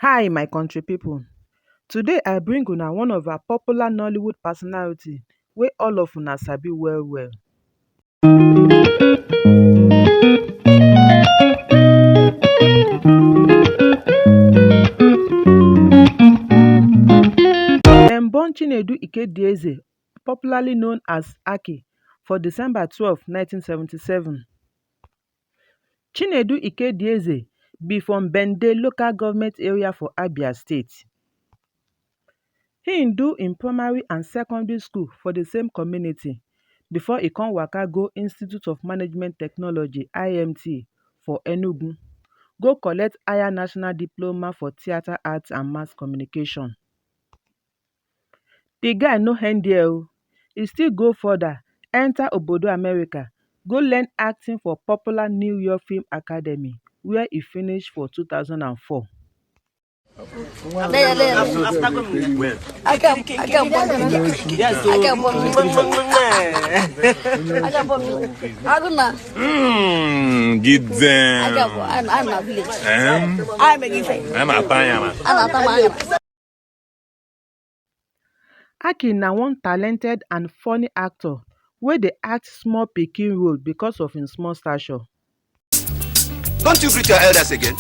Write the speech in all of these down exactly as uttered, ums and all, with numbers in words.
Hi, my country people. Today I bring una one of our popular Nollywood personality wey all of una sabi well well. Dem born Chinedu Ikedieze, popularly known as Aki, for December twelve, nineteen seventy-seven. Chinedu Ikedieze be from Bende local government area for Abia State. He do im primary and secondary school for the same community before he come waka go Institute of Management Technology, I M T, for Enugu, go collect higher national diploma for theatre arts and mass communication. The guy no end there o. He still go further, enter obodo America, go learn acting for popular New York Film Academy, where he finish for two thousand and four. Haruna. Mm, give them. Em? Em, Atayama. Aki na one talented and funny actor wey dey act small pikin role because of im small stature. Don't you greet your elders again?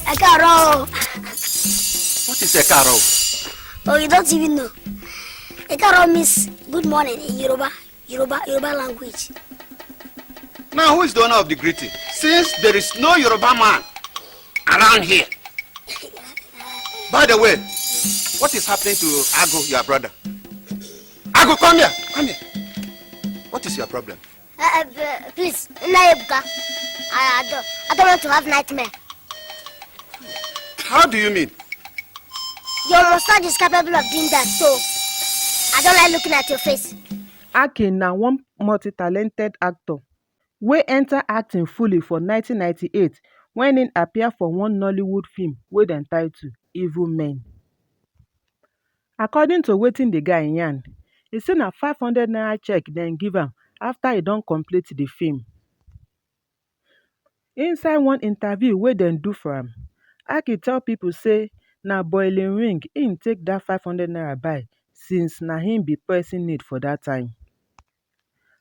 Ẹ káàárọ̀. What is ẹ káàárọ̀? Oh, you don't even know. Ẹ káàárọ̀ means good morning in Yoruba, Yoruba, Yoruba language. Now, who is the owner of the greeting? Since there is no Yoruba man around here. By the way, what is happening to Ago, your brother? Ago, come here, come here. What is your problem? Uh, uh, uh, please, Nna Ebuka, I, I, don't, I don't want to have nightmare. How do you mean? Your mustache is capable of doing that, so I don't like looking at your face. Aki na one multi-talented actor wey enter acting fully for nineteen ninety-eight when he appear for one Nollywood film wey dem title Evil Men. According to wetin the guy yarn, he say na five hundred naira check dem give am after he don complete the film. Inside one interview wey dem do for am, Aki tell people say na boiling ring im take that five hundred naira buy, since na him be pressing need for that time.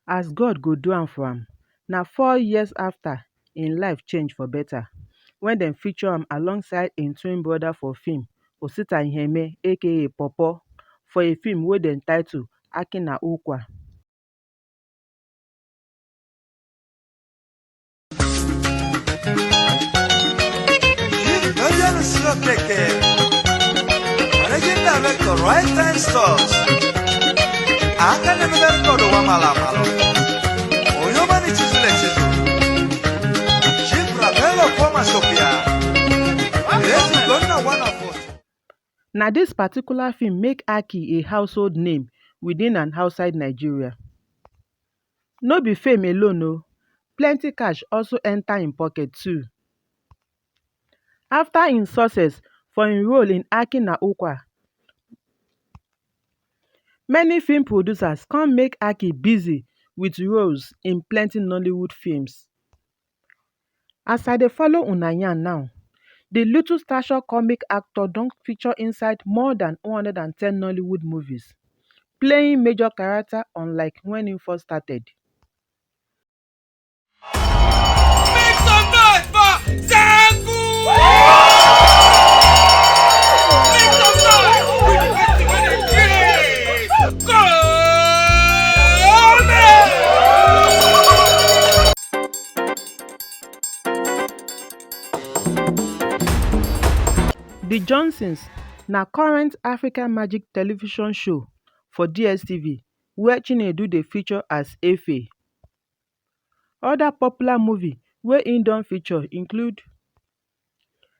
As God go do am for am, na four years after, im life change for better when dem feature am alongside im twin brother for film, Osita Iheme, A K A Popo, for a film wey dem title Aki na Ukwa. Chief Fabian Siokeke, Managing Director, Right Time Stores. Aka na-emegharị kọdụ ụwa mara amalụ. Onye ọma na-echizuru echizu. Chief Rafael Okwoma Sopia. Ezi Ugonna, one of us. Na this particular film make Aki a household name within and outside Nigeria. No be fame alone o, plenty cash also enter im pocket too. After im success for im role in Aki na Ukwa, many film producers come make Aki busy with roles in plenty Nollywood films. As I dey follow una yarn now, the little stature comic actor don feature inside more than one hundred and ten Nollywood movies, playing major character unlike when he first started. Make some noise for Zanku! Make some noise! We the person wey dey craze! Come! The Johnsons na current African Magic television show for D S T V where Chinedu dey feature as Efe. Other popular movie wey im don feature include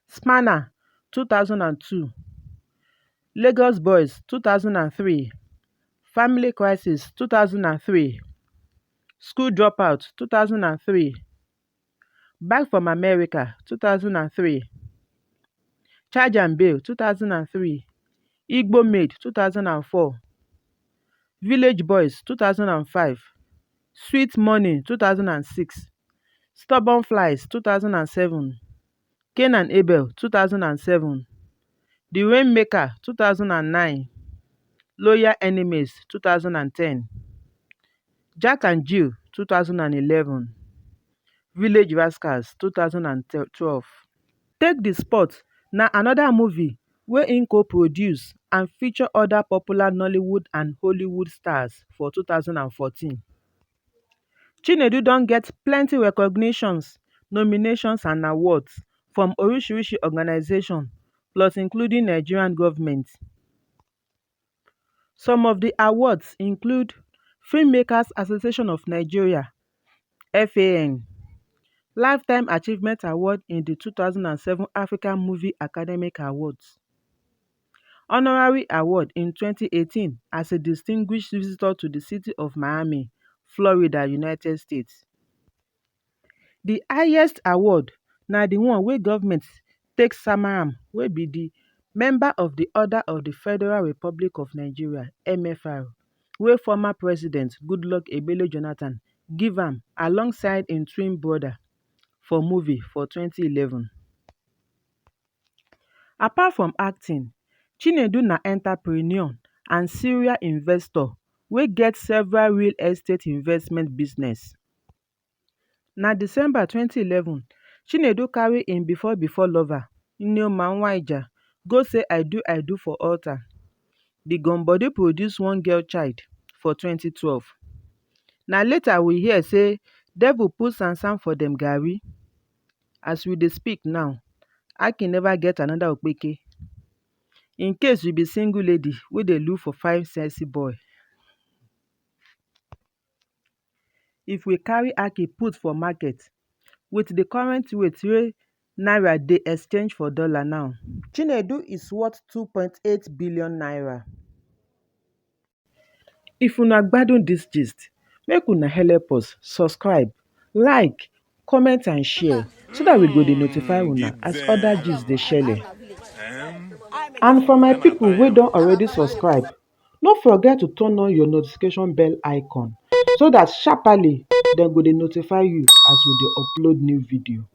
Spanner, two thousand and two, Lagos Boys, two thousand and three, Family Crisis, two thousand and three, School Dropout, two thousand and three, Back from America, two thousand and three, Charge and Bail, two thousand and three, Igbo Maid, two thousand and four, Village Boys, two thousand and five, Sweet Money, two thousand and six, Stubborn Flies, two thousand and seven, Cain and Abel, two thousand and seven, The Rainmaker, two thousand and nine, Loyal Enemies, two thousand and ten, Jack and Jill, two thousand and eleven, Village Rascals, two thousand and twelve. Take the Spot na another movie wey im co-produce and feature other popular Nollywood and Hollywood stars for two thousand and fourteen. Chinedu don get plenty recognitions, nominations and awards from oríṣiríṣi organization, plus including Nigerian government. Some of the awards include Filmmakers Association of Nigeria, F A N, Lifetime Achievement Award in the two thousand and seven African Movie Academic Awards, Honorary Award in twenty eighteen as a Distinguished Visitor to the City of Miami, Florida, United States. The highest award na the one wey government take sama am, wey be the Member of the Order of the Federal Republic of Nigeria, M F R, wey former President Goodluck Ebele Jonathan give am alongside im twin brother for movie for twenty eleven. Apart from acting, Chinedu na entrepreneur and serial investor wey get several real estate investment business. Na December twenty eleven, Chinedu carry im before before lover, Nneoma Nwaija, go say "I do, I do" for altar. The gum body produce one girl child for twenty twelve. Na later we hear say devil put sansan for dem garri. As we dey speak now, Aki never get another okpeke. In case you be single lady wey dey look for fine sexy boy, if we carry Aki put for market with the current rate wey naira dey exchange for dollar now, Chinedu is worth two point eight billion naira. If una gbadun this gist, make una help us subscribe, like, comment and share so that we go dey notify una as other gist dey shele. And for my people wey don already subscribe, no forget to turn on your notification bell icon so that sharply dem go dey notify you as we dey upload new video.